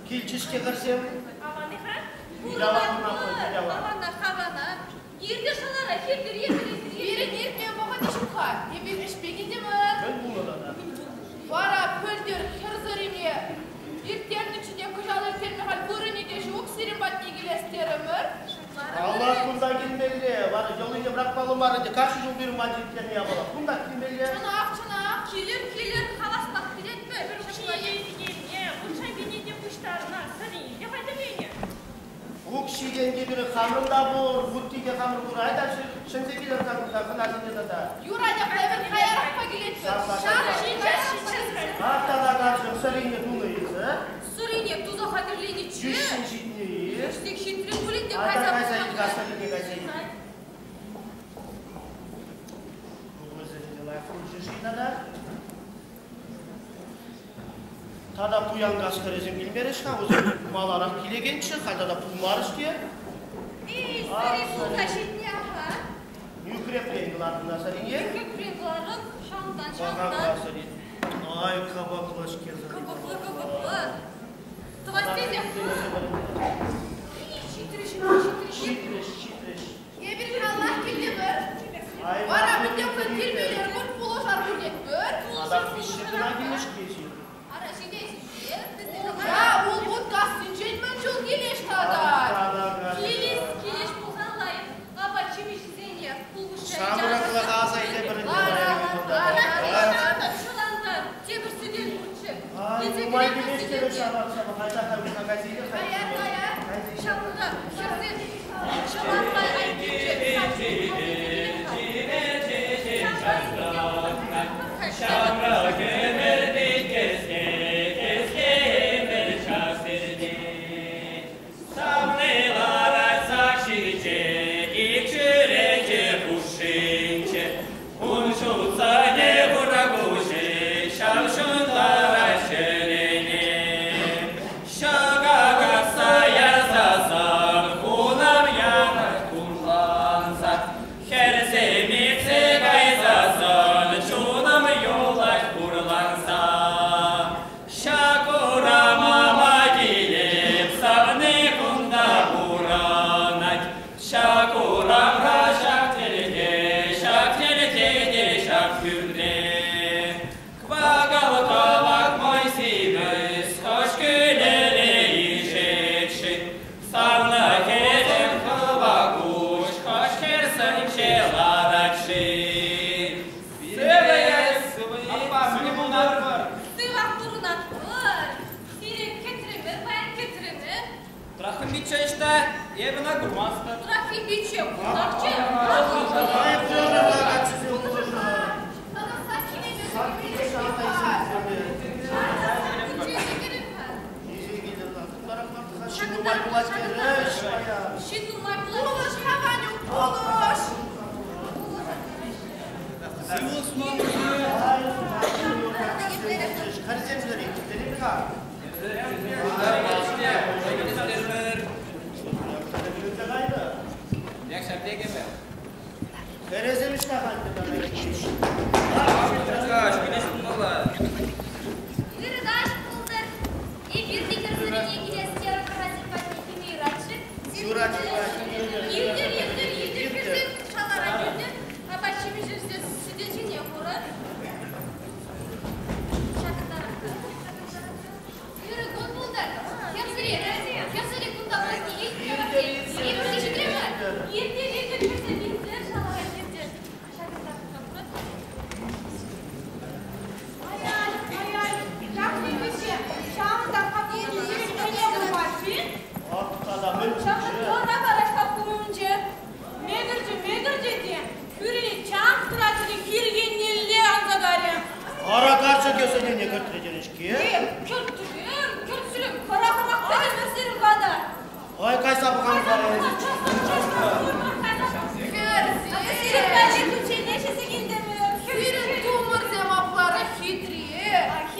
Килчӗҫ-ҫке хӗрсем. Аван-и-ха? Пурӑнатпӑр. Аванах, аванах. Иртӗр шалара, хиртӗр, иртӗр, иртӗр. Пирӗн иртнӗ вӑхӑчӗ ҫук-ха. Эпир ӗҫпе килтӗмӗр. Мӗн пулнӑ тата? Вара пӗлтӗр хӗр сӑрине ирттернӗччӗ те кӑҫал ирттерме халь вырӑнӗ те ҫук, сирӗн патне килес терӗмӗр. Паллах, кунта килмелле. Вара йӑлине пӑрахмалла мар ӗнтӗ. Кашни ҫул пирӗн ман ирттернӗ япала. Кунтах килмелле. Чӑнах, чӑнах. Килӗр, килӗр, хаваспах килетпӗр. Ҫине, укҫа-тенкӗ те пуҫтарнӑ, сӑрине те хатӗрленӗ. Укҫи-тенки пирӗн хамӑрӑн та пур, вутти те хамӑр пур. Айта чӗнсе килер-ха кунта хӑнасене тата. Юрать, апла эпир каярахпа килетпӗр. Ҫапла, Ак тата карчӑк сӑрине тунӑ-и эсӗ? Сӑрине туса хатӗрленӗччӗ. Йӳҫҫӗн ҫитнӗ-и? Ӳссех ҫитрӗ пулин те Айта кайса кайса пӑхма ил-ха, сӑрине кайса ил. Кукӑлӗсене лайӑх пулчӗ-ши тата? Тата пуянкас хӗрӗсем килмерӗҫ-ха, вӗсем маларах килекенччӗ, халь тата пулмарӗҫ те. Эй, сӑри пулса ҫитнӗ, аха. Нӳхрепрен кӑлартӑн сӑрине? Нӳхрепрен кӑларӑп, шантан, шантан. Паха сӑри. Ай, кӑпӑклӑ-ҫке сӑри. Кӑпӑклӑ, кӑпӑклӑ. Тӑвас тесех. Ҫитрӗ, ҫитрӗ, ҫитрӗ. Ҫитрӗҫ, ҫитрӗҫ. Эпир каллах килтӗмӗр. Вара мӗнле килмелле пур, пулӑшар пулетпӗр. Тата виҫҫӗ кӑна килнӗ-ҫке ҫын. Ара, ҫитет-ҫке. Я улпут кассинчен мӗн чул килеш тата? Килес, килеш пулсан лайӑх. Апат-ҫимӗҫсене пулӑшса. Ҫамрӑклӑха аса илетпӗр ӗнтӗ. Шӑланса тепӗр сӗтел пурччӗ. Ай, нумай килес терӗ ҫапах, ҫапах. Айта кайса кайса илер. Каяр, каяр. Ҫавӑнта хӗрсем шӑланпа айккинче Ҫамрӑк ӗмӗр пит кӗске, кӗске ӗмӗр час иртет. Савни ларать сак ҫинче, ик чӳрече хушшинче. Ун ҫутсӑрне хура куҫӗ ҫав ҫунтарать чӗрене. Ҫӑка касса ярсасан хунав ярать хумханса. Хӗрсем иртсе кайсассӑн чунӑм юлать хурланса. Ҫак урама ма килеп, савни кунта пурӑнать. Ҫак урамра ҫак тӗлте, ҫак тӗлте те ҫак пӳртре. Кӑвакал кӑвак мӑй симӗс, хӑш кӳлӗре ишет-ши? Савнӑ хӗрӗм кӑвак куҫ, хӑш хӗр сӑнче ларать-ши? Аппа, мӗне пултарӑпӑр? Сывах пурӑнатпӑр. Сире кӗтрӗмӗр, паян кӗтрӗмӗр. Трахым пичче ӑҫта? Эпӗ ӑна курмастӑп. Трахим пичче пултарчӗ. Ай, пулӑшӑр, каччӑсем, пулӑшӑр. Тата саккине Саккине ҫавна илсе кӗрӗр-ха. Илсе килтӗр-ха. Ытларах мар-ха, ҫын нумай пулать терӗҫ паян. Ҫын нумай пулать. Пулӑш-ха, Ванюк, пулӑш! Сывлӑх сунатӑп. Ай, хӗрсем кӗрет-ха. Хӗресем ӑҫта халь Ырӑ каҫ пултӑр. Эпир те хӗрсене килес терӗмӗр хасик патне килме юрать-ши? Юрать, юрать. Илтӗр, илтӗр, илтӗр, хӗрсем шалара илтӗр. Апат-ҫимӗҫӗсем сӗтел ҫине хурӑр. Ҫакӑнтарах. Ырӑ кун пултӑр. Хӗрсере, хӗрсере кунта патне илтӗр. Эпир те ҫитрӗмӗр. Илтӗр, илтӗр, хӗрсем, илтӗр, шалара илтӗр. Ҫакӑнтарах. Ай-ай, ай-ай, Яков пичче, ҫавӑнтах хапхине курмасть-и? Ак тата мӗн Ҫакӑн тӑра парать хапха умӗнче. Мекӗрчӗ, мекӗрчӗ те, хӳрине чанк тӑратчӗ те хир еннелле анса кайрӗ. Ара карчӑк эсӗ кӗртрӗ терӗ-ҫке. Кӗртрӗм, кӗртрӗм, хӑрахӑмах пӗтӗмӗр сирӗн пата. Ай, кайса пӑхам-ха. Сирӗн тумӑрсем апларах хитре.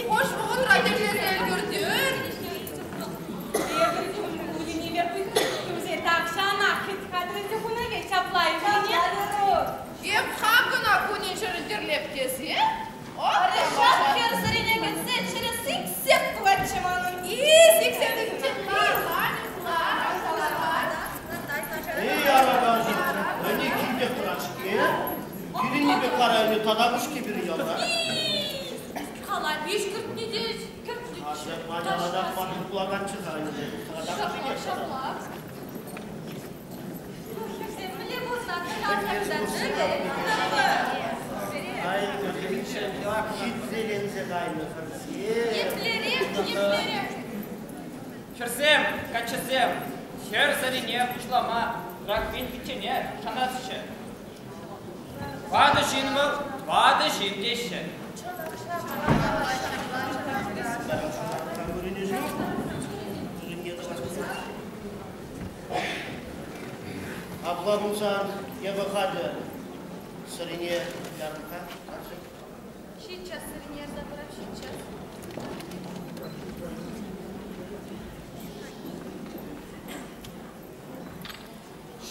Хӑш вӑхӑтра тӗрлесе ӗлкӗртӗр? Эп хам кӑна кунӗн-ҫӗрӗн тӗрлеп тесе. Сиксе Юхара ӗнтӗ тата пуҫки пирӗн ялта. Калапиш кӗртнӗ те кӗртнӗ. Ача ман ман пулаканччӗ-ха ӗнтӗ. Ҫапла, ҫапла. Хӗрсем мӗнле Хитреленсе кайнӑ хӗрсем. Еплерех, еплерех. Хӗрсем, каччӑсем, хӗр сӑрине пуҫлама Траквин пиччене шанасчӗ. Ватӑ ҫын вӑл, ватӑ ҫын теҫҫӗ. Апла пулсан, эпӗ хатӗр. Сӑрине ярӑн-ха, карчӑк. Ҫиччас сӑрине ярса парап, ҫиччас.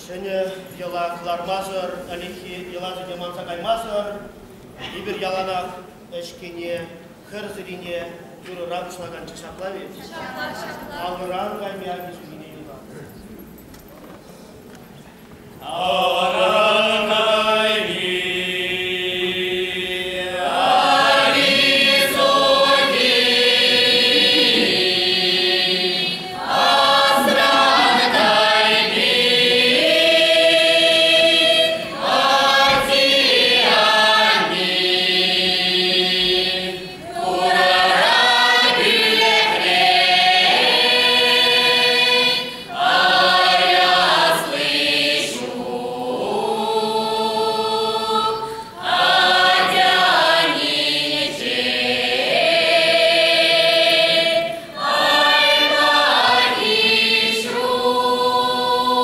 Ҫӗнӗ йӑла кӑлармасӑр, ӗлӗкхи йӑласене манса каймасӑр, эпир яланах ӗҫкене, хӗр сӑрине юрӑра пуҫлаканччӗ ҫапла ведь? Ҫапла, ҫапла. Алӑран кайми аки-сухине юрла. Алӑран кайми асран кайми ати-ани. Кураран пӳлӗхрен аясли ҫук. Атя-нинчен аймахи ҫук.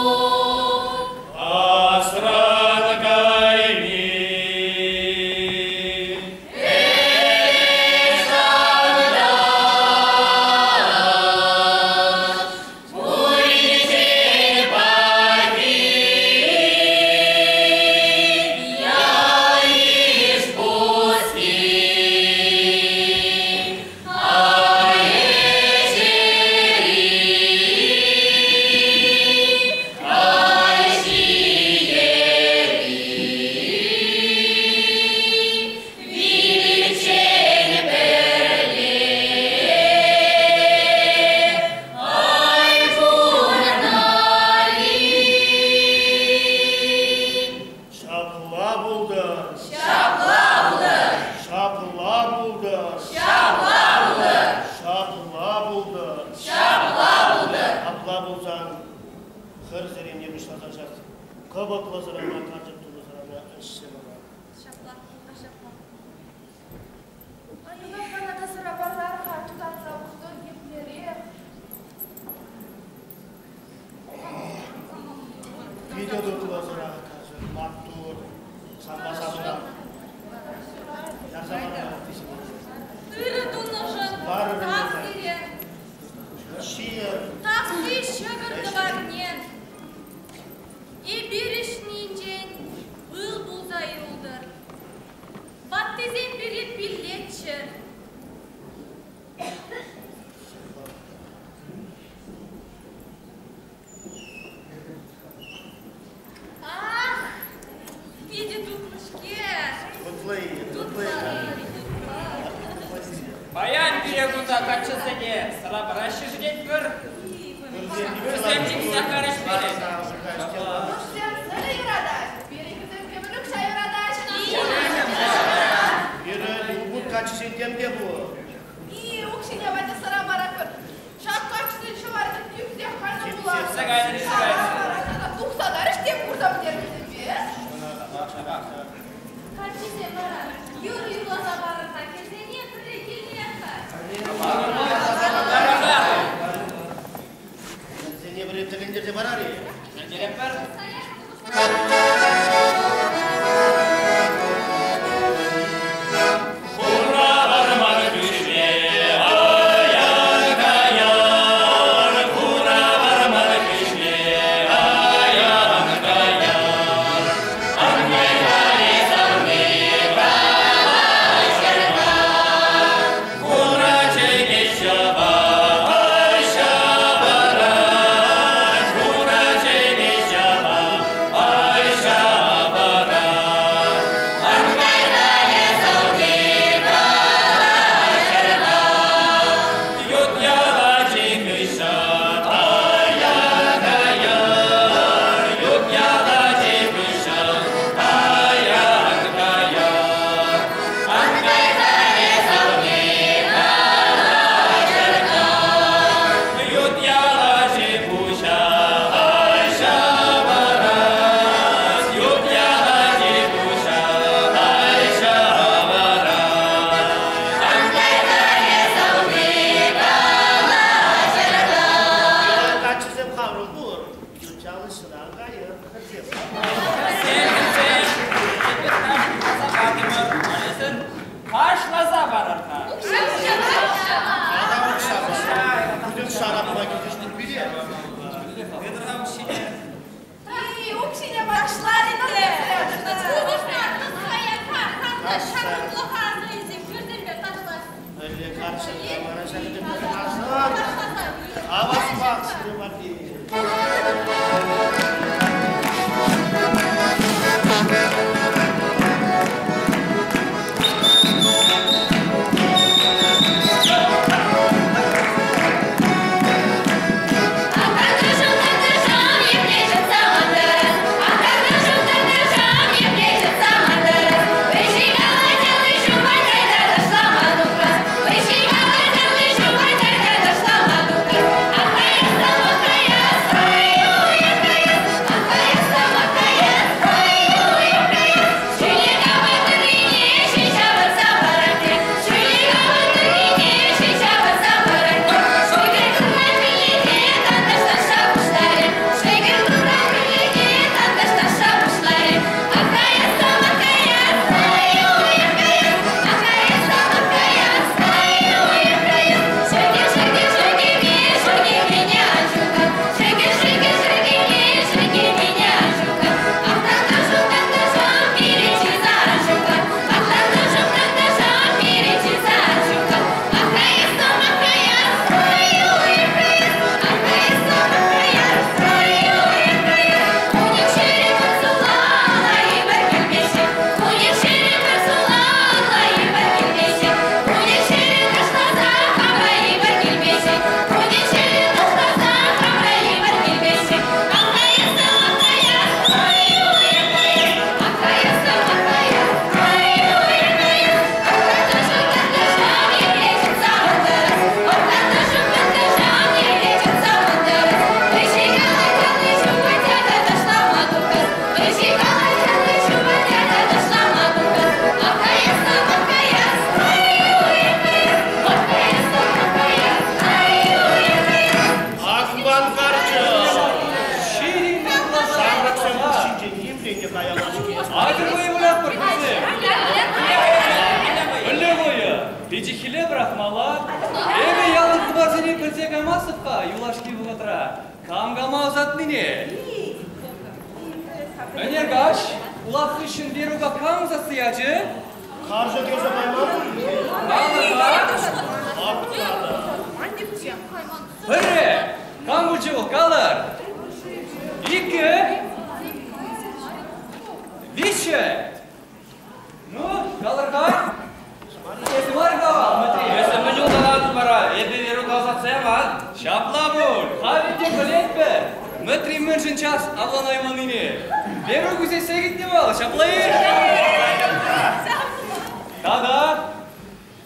Асран кайми Пуринчен пахи ял-йыш пусми. Ай ӗҫери, ай ҫиери, виличчен пӗрле, ай пурӑнар-и. Ҫапла пултӑр. Ҫапла пултӑр. Ҫапла пултӑр. Ҫапла пултӑр. Ҫапла пултӑр. Ҫапла пултӑр. Апла пулсан, хӗр сӑрине пуҫласа ҫак кӑпӑклӑ сӑрана, карчӑк тунӑ сӑрана ӗҫсе пӑхар. Ҫапла, ҫапла. Аюна мана та сӑра парар-ха, тутанса пӑхтӑр еплерех. Питӗ тутлӑ сӑра, карчӑк, маттур. Санпа савӑнам. Ярса парар тесен. Ырӑ тунӑшӑн Варӑр тав ӗнтӗ. сире. Ҫийӗр. Такси ҫӑкӑр тӑварне. Эпир ӗҫнинчен пыл пулса юлтӑр. Ваттисем пире пиллеччӗр. Ах, питӗ тутлӑ-ҫке. Тутлӑ-и, Тутлӑ, тутлӑ-и. тутлӑ. Паян пире кунта каччӑсене сӑра параҫҫӗ-ши тетпӗр. Хӗрсем чиксе карӗҫ пире. Хӗрсем сӑрӑ юратаҫ, пирӗн хӗрсем кӗмӗл укҫа юратаҫ. Пирӗн улпут каччисен тем те пур. И, укҫине ватя сӑра паратпӑр. Ҫак каччӑсен ҫӑварӗ типсех кайнӑ пулас. Типсе кайнӑ, типсе кайнӑ. Тухса тарӗҫ те курса пӗтернисемпе. Каччисем вара юрӑ юрласа парӑр-ха, хӗрсене пӗрре килнех-ха. Хӗрсене пӗрре тӗлӗнтерсе парар-и? Тӗлӗнтеретпӗр. Хура вӑрман хыҫне аяр каяр, хура вӑрман хыҫне Хаваспах сире валли. Акман карчӑк! Ҫамрӑксем хушшинче нимле те каялла-ҫке. Атьӑр вӑйӑ вылятпӑр, хӗрсем. Мӗнле вӑйӑ? Пиҫиххиле пӑрахмалла. Эпӗ ялӑн хыпарсене пӗлсе каймастӑп-ха юлашки вӑхӑтра. Кам кама ӑсатнине. Ӗнер каҫ улах хыҫҫӑн Верука кам ӑсатса ячӗ? Карчӑк эсӗ кайман пуль? Калӑр-ха. Пӗрре! Кам пулчӗ вӑл? Калӑр! Иккӗ! Виҫҫӗ! Ну, калӑр-ха! Эсӗ мар-ха, Мӗтри. Эсӗ мӗн улталатӑн вара? Эпӗ Верука ӑсатса яман. Ҫапла пуль, халӗ те пӗлетпӗр. Мӗтри мӗншӗн час авланайманнине. Верук ӳсессе кӗтнӗ вӑл, ҫапла-и? Тата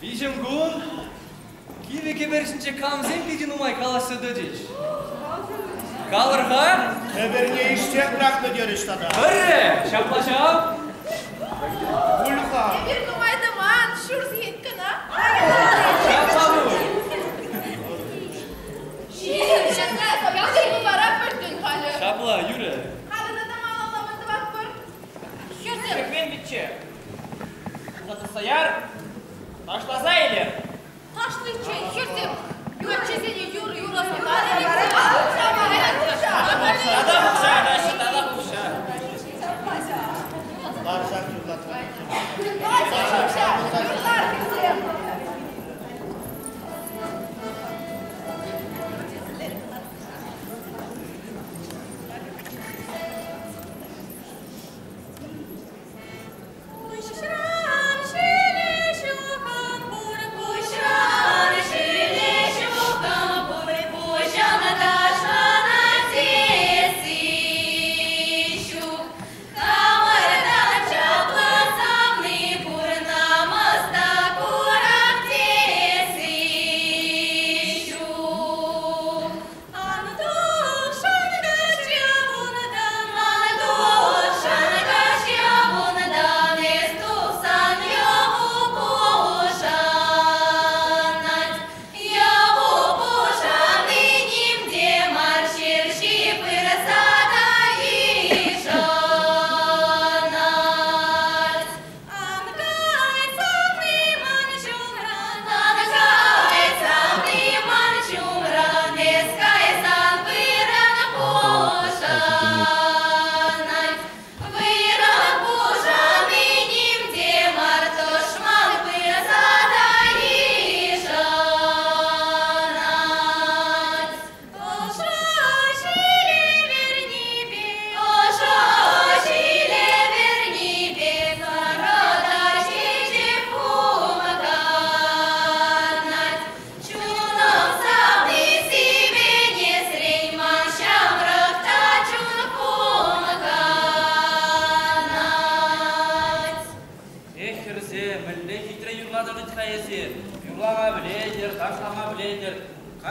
виҫӗм кун кивӗ кӗпер ҫинче камсем питӗ нумай калаҫса тӑчӗҫ? Калӑр-ха. Кӗперне ишсех пӑрахнӑ терӗҫ тата. Пӗрре, ҫапла ҫав. Пуль-ха. Эпир нумай тӑман, ҫур сехет кӑна. Ҫапла пуль. Вара пӗлтӗн халӗ. Ҫапла, юрӗ. Халӗ тата малалла мӗн тӑватпӑр? Хӗрсем, Ҫӗкмен пичче. Ӑсатса яр, ташласа илер. ташличчен хӗрсем каччӑсене юрӑ юрласа Тата хупса яраҫҫӗ, тата хупса. Ларсах юрлатма.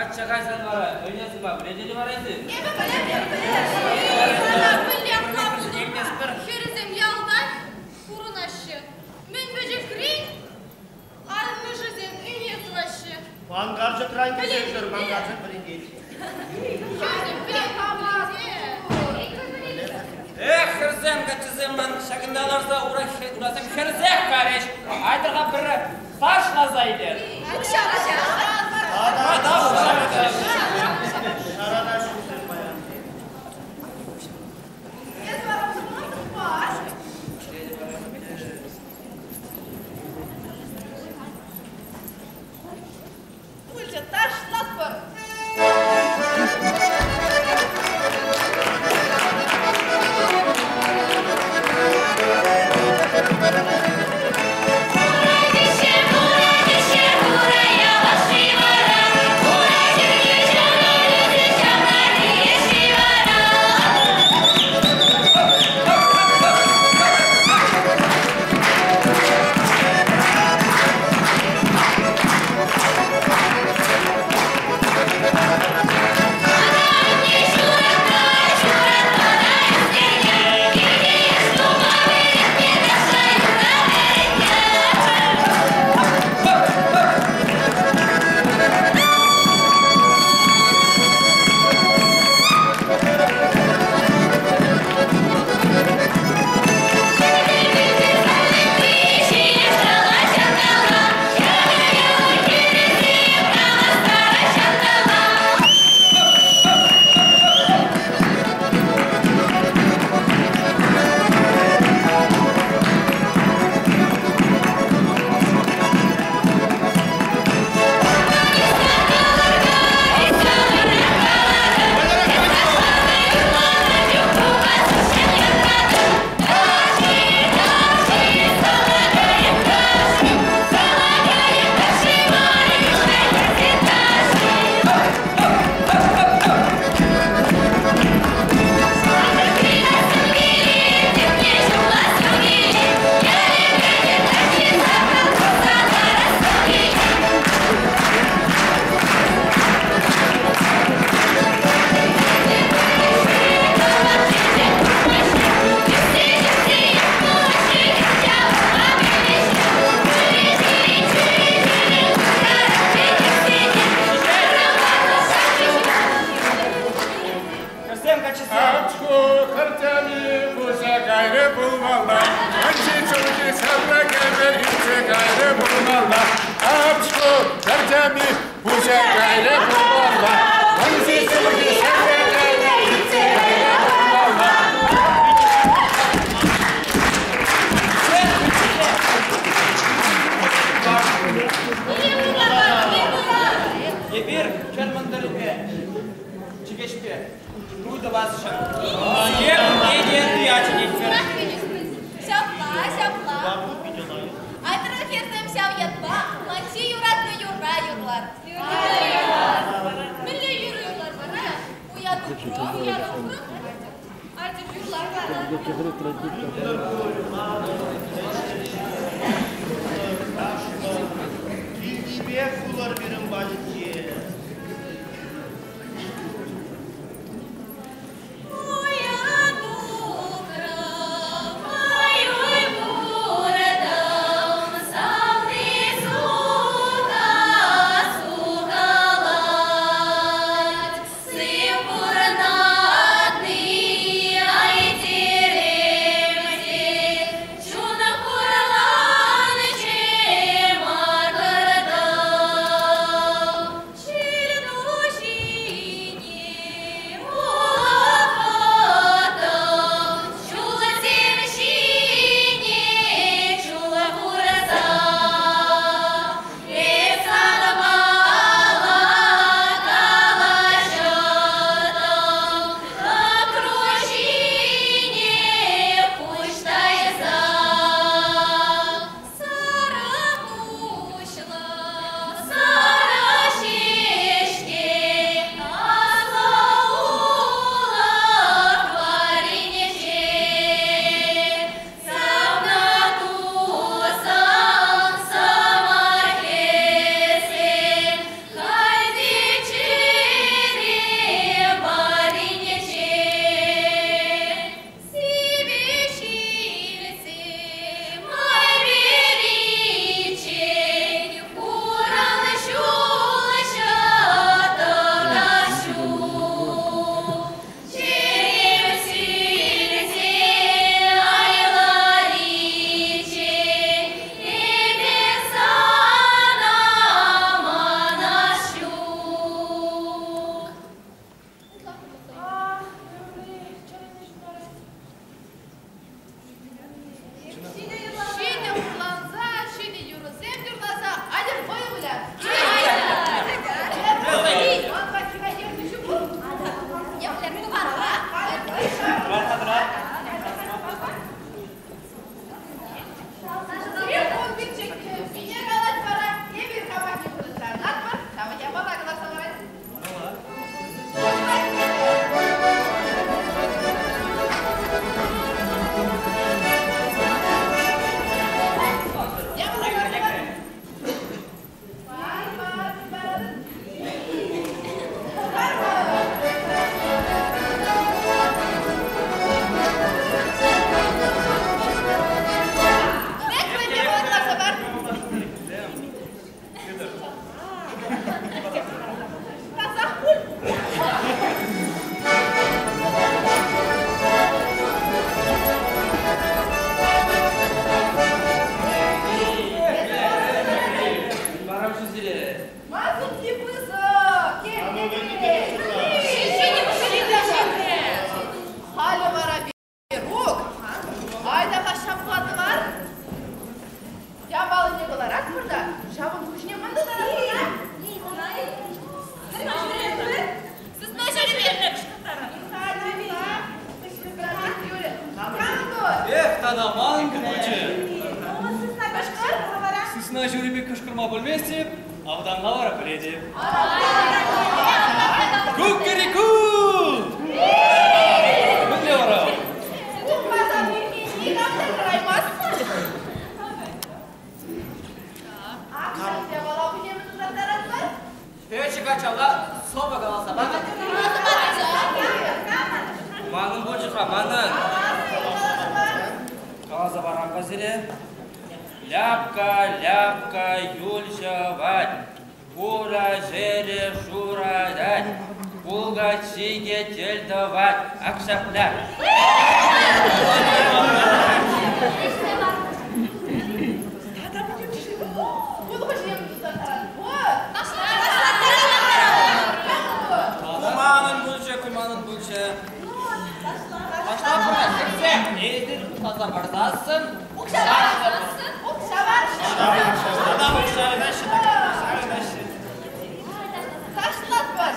Качча кайсан вара, ӗне сума вӗренет вара эсӗ? Эпӗ пӗлеп, эпӗ пӗлеп. Сана мӗнле апла пултӑр-ха? Хӗрӗсем ялта пурӑнаҫҫӗ. Мӗн пӗчӗкрен амӑшӗсем ӗне сӑваҫҫӗ. Ман карчӑкран кӗсешӗр, ман карчӑк вӗрентет. Хӗрсем пӗлеп, Эх, хӗрсем, каччӑсем ман ҫакӑнта ларса урасем хӗрсех карӗҫ. Айтӑр-ха пӗрре ташласа илер. Шарана ҫулсем паян. Эс вара пурӑнмастӑн-па? Пулчӗ, ташлатпӑр. Хӗрсем, каччӑсем. Апчху, хӗртями, пуҫа кайрӗ пулмалла. Анчи чулхи ҫавра кӗпер илсе кайрӗ пулмалла. Апчху, хӗртями, пуҫа кайрӗ пулмалла. Анчи чулхи ҫавра кӗпер илсе кайрӗ пулмалла. Эпир хӗр мӑнтӑрӗпе, чӗкеҫпе туй тӑвасшӑн. Сире пурне те туя чӗнетпӗр. Ҫапла, ҫапла. Айтӑр хӗрсем ҫав ятпа ман чи юратнӑ юрра юрлар. Мӗнле юрӑ юрлар вара? Уя тухрӑм, уя тухрӑм. Айтӑр юрлар вара. Килтипе кулӑр пирӗн патӗнче. Уя тухрӑм, ай-уй куртӑм, савни сука сукалать. Сыв пурнатни, ай, теремте. пӗлместӗп, автанла вара пӗлетӗп. Куккӑрику! Мӗнле вара? Тухмасан никам та тӑраймасть. Ак ҫак япала пӗтӗмӗ туса таратпӑр. Пӗчӗк ачалла сӑвӑ каласа панӑ. Манӑн пулчӗ-ха, манӑн. Каласа парам-ха сире. Ляпка, ляпка, юл ҫӑвать, хура ҫӗрӗ шуратать, кулкачике тӗл тӑвать, ак ҫапла. Ку манӑн пулчӗ, ку манӑн пулчӗ. Ташлапӑр, хӗрсем, эсир пуҫласа парсассӑн. Ташлатпӑр.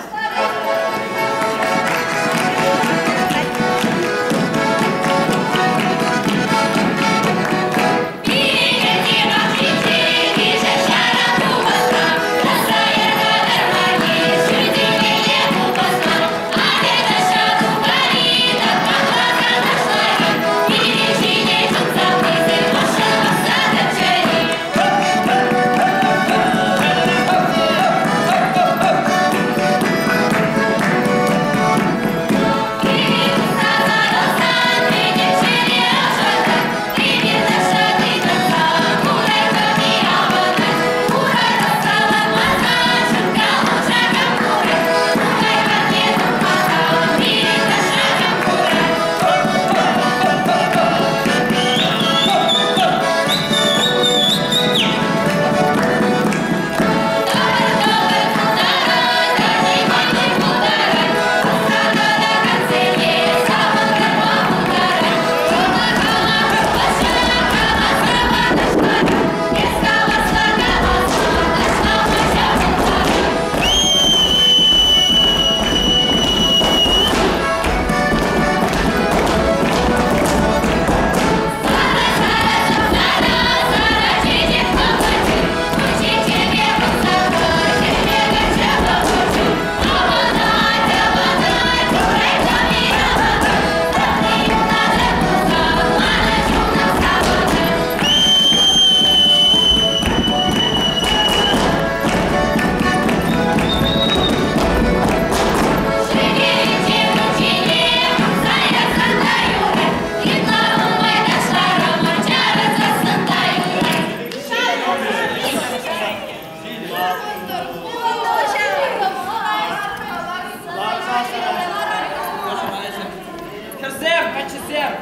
Хӗрсем, каччӑсем!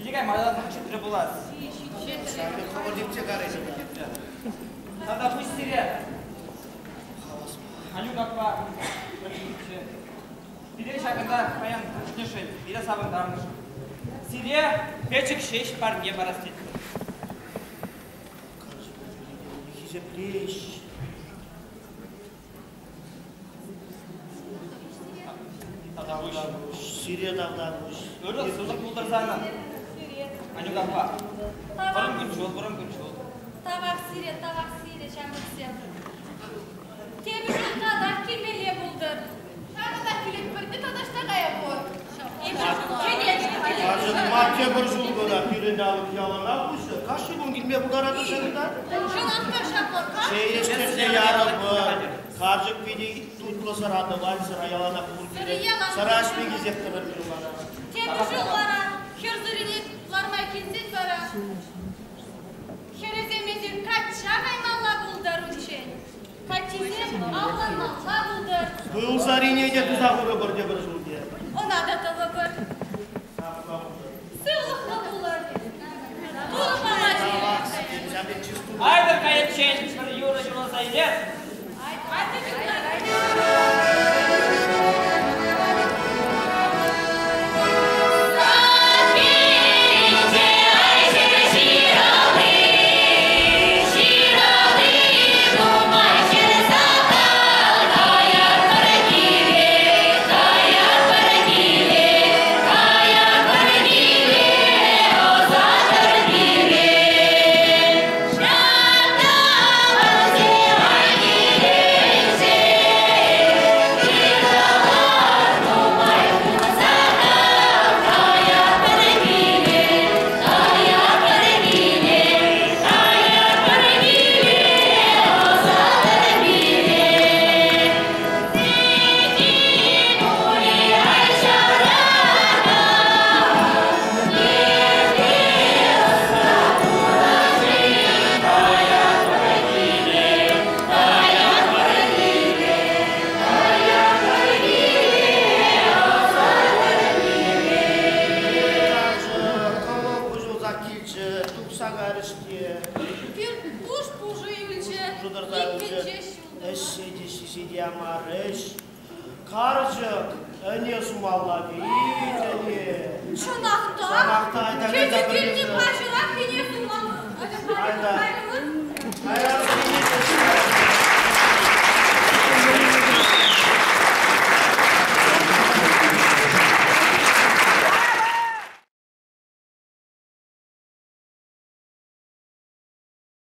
Киле майласа чӗтрӗ пулас. Тата пуҫ сире. Алюк аппа, пире ҫакӑнта паян кашнишӗн, пире савӑнтарнӑшӑн. Сире пӗчӗк ҫеҫ парне парас тетпӗр. Хисеплеҫ. Тата пуҫ. Сире тавтапуҫ. Ырӑ сывлӑх пултӑр санӑн. Анюк аппа, вӑрӑм кун-ҫул, вӑрӑм кун-ҫул. Тавах сире, тавах сире, ҫамрӑксем. Тепӗр ҫул татах килмелле пултӑр. Ҫакӑнта килетпӗр те таташта кая пур. Карчӑк, ма тепӗр ҫул кӑна пирӗн алӑк яланах уҫӑ. Кашни кун килме пултаратӑр ҫакӑнта? Чей ӗҫтерсе ярӑпӑр. Карчӑк питӗ тутлӑ сӑра тӑвать, сӑра яланах пур киле. Сӑра ӗҫме килсех тӑтӑр пирӗн вара. Тепӗр ҫул вара хӗр сӑрине ларма килсен вара хӗрӗсем эсир качча каймалла пултӑр унччен. Каччисем авланмалла пултӑр. Пыл сарине те туса хурӑпӑр тепӗр ҫулте. Ӑна та тӑвӑпӑр. Сывлӑхлӑ пулӑр. Турӑ пама сире. Айтӑр кайиччен пӗр юрӑ юрласа илер. Айтӑр юрлар. Карчӑк, ӗне сумалла вит ӗне. Чӑнах та? Чӑнах та, айта Кӗтӳ кайса килни пӗрлешӗр. паҫӑр.